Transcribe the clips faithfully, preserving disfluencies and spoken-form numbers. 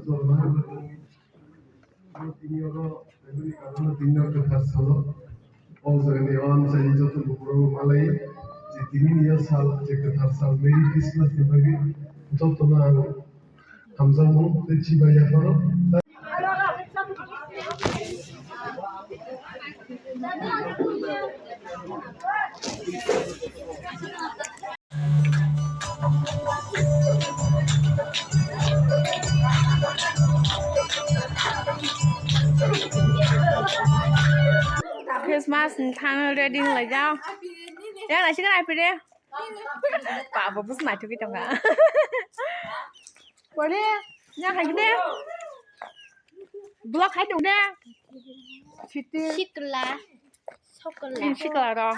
Tini oro, tini oro kwthar salo. O jagani o amchaini joto bukurok malai, je tini ni o sal, je kwthar sal, Merry Christmas ni bagwi jotono ang hamjakmung tei chibai yapharo. Christmas ni thang ready wng lai jao. Yang nai sini nai pide. Baba bus nai tuki tong ka. Pore, yang hai de. Vlog hai tong de. Siti. Sikla. Sokla. Sikla ro.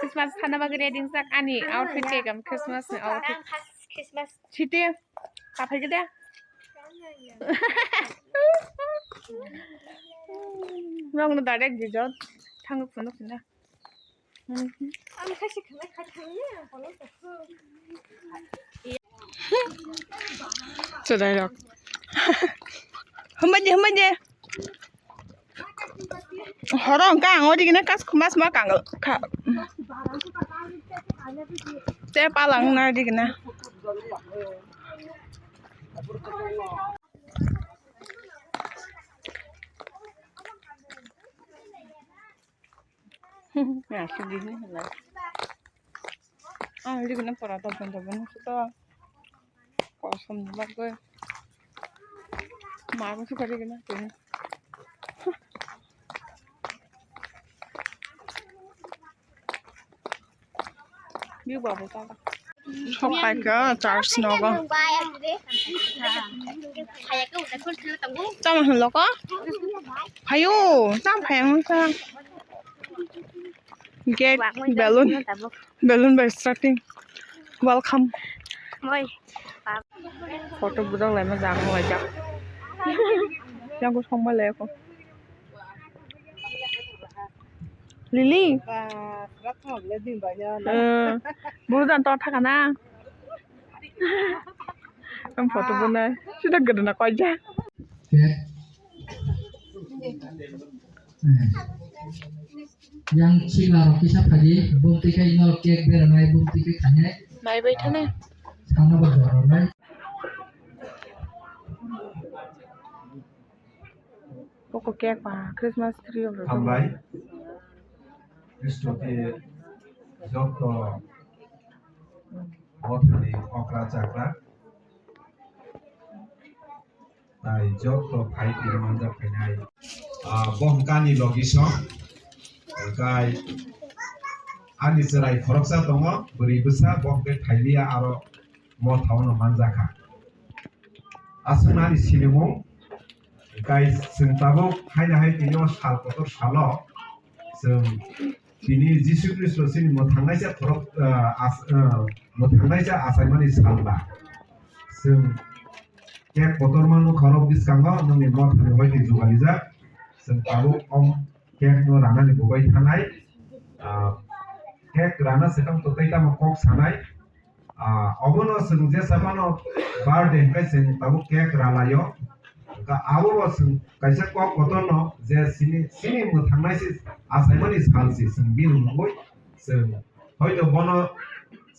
Christmas thana bagwi ready jak ani outfit ke gam Christmas ni outfit. Christmas. Siti. Kaphai de. Nong no direct dijot. Thang phunuk na. Chwrairok. Hambaide, hambaide. Horo hwnkha ang o digini kas mas ma kang kha. Te palang na digini. Ya, sugini halai. Ah, ini kena pora to, to, to, to. Kosong banget gue. Maru suka dia kena tuh. Sok paikha church nogo. Tamo hwnloko? Phaio, tamo phaiya wngkha. Gate, balloon, balloon by starting. Welcome. Photo budok laima jang laijak. Yang ko songma laiyakho. Lily. Ba, sra thok le din ba ya na. Eh, buru dan to thaka na. Ang photo bo nai. Sida gada na koi ja. Yang sikla rok kisa phadi, bumtwi khe ino cake beranai, bumtwi khe khainai. Nai bai thane. Sana ba jornai. Koko cake ba Christmas tree rok. Hambai. Kristo te joto bothani okra chakra. Tai joto phai tini manjak phainai. Ah, bo hwnkha ani logi song. Hwnkhe ani chwrai khoroksa tongo, bwrwi bwsa, bo hwnkhe thailiya aro motha ono manjakha. Aswkno ani sinimung, hwnkhe chwng tabuk haino hai tini o sal kotor salo chwng tini Jisu Khristo chini mwthangnaisa khorok, ah, as-, ah, mwthangnaisa achaimani sal ba. Chwng cake kotorma nukha rok bwskango nwngni mothani hoite jugalijak. Chwng tabuk o cake no ranani bubai thanai. Ah, cake rana swkang to tei tamo kok sanai. Ah, obono chwng jesa phano birthday hwnkhe chwng tabuk cake ralaio. Hwnkhe abobo chwng kaisa kok kotorno je chini, chini mwthangnaisi achaimani salsi chwng bini mungwi chwng hoito bono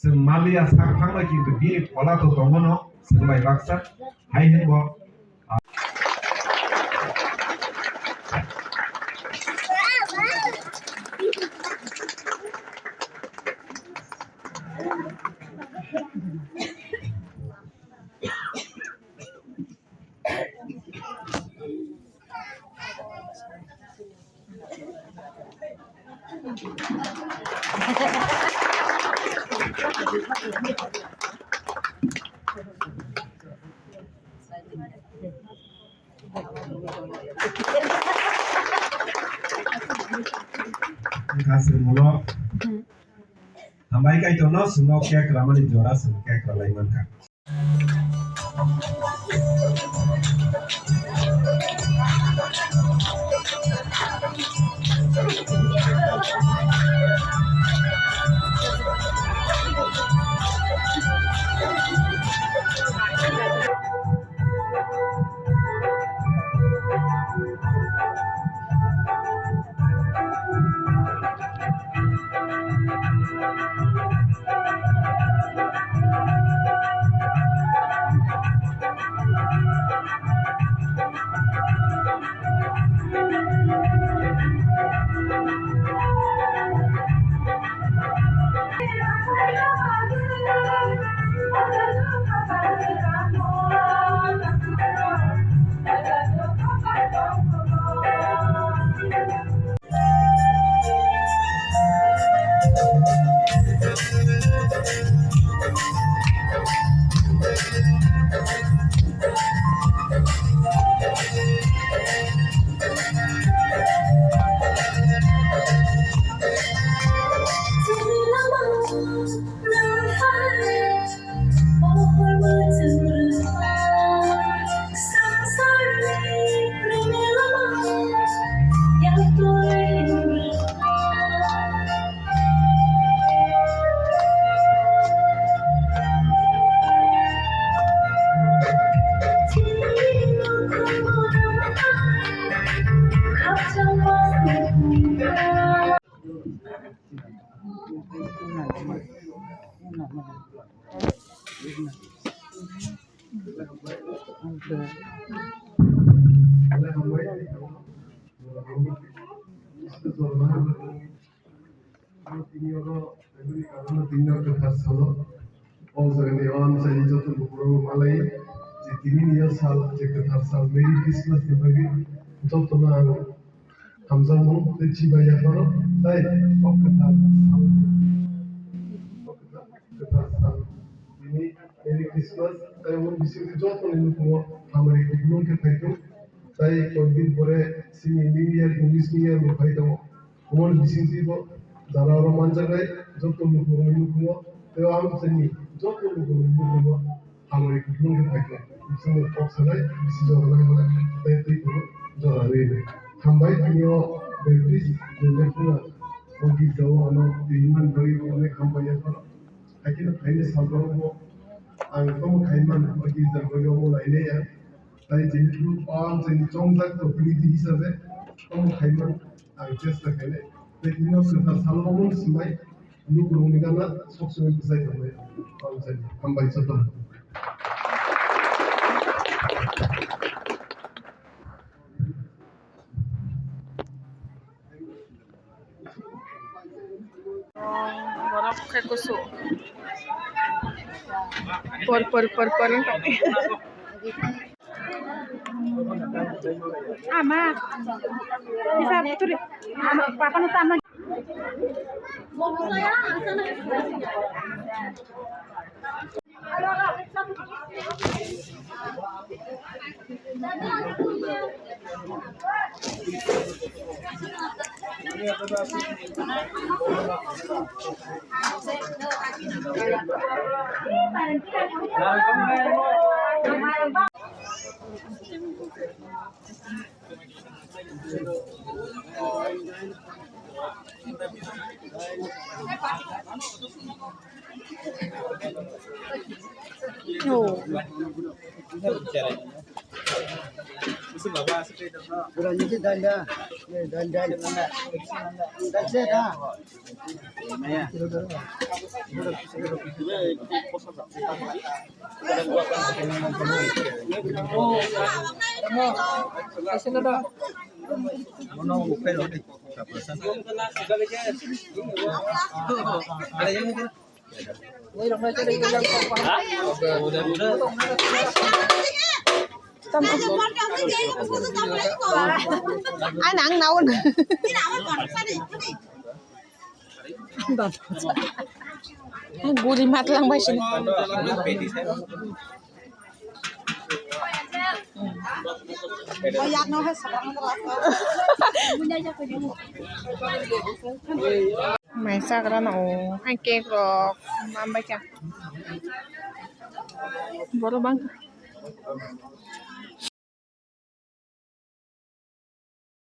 chwng maliya sak phangno, kintu bini phola to tongono chwng bai baksa. Hai hwnbo, ah, Wngkha chwng ulo. Hambai Kaitorno chwngno cake ramani jora chwng cake rwlai mankha. Tini oro, tini oro kwthar salo. O jagani o amchaini joto lukurok malai je tinini o sal je kwthar sal, Merry Christmas ni bagwi jotono ang hamjakmung tei chibai yapharo, tai o kwthar sal, o kwthar, kwthar sal, tini Merry Christmas, tai omo bisingtwi jotoni nukhungo hamari kupulung khe phaithung, tai koi din pore chini New Year, English New Year bo phai tongo. Omo ni bisingtwi bo jara oro manjaknai joto lukurokni nukhungo tei o amchaini joto lukurokni nukhungo hamari kupulung khe phaikha. Bisingni kok sanai bisi jora nang tei twi phuru jora rwi. Hambai tini o Baptist je lephuna o girja o ano twi himnani bagwi onek hambai yapharo. Hakhe no phaini salrokbo ang tamo khaimani o girja bagwi omo lainai ya. Tai jehetu o amchaini chongjak protinidhi hisabe tamo khaimani ang chesta khainai. Tai tini o kwthar salo omo swmai lukurokni gana sok sogwi bwsai tongnai. O amchaini hambai joto. Borok khe kusu. Por, por, por, por wng tong. Ama. Isa turi. Ama, papa no tama. Ai nang naon. Guri matlang bai sini. Mai chagra no hai cake rok mambai kha. Boro bang.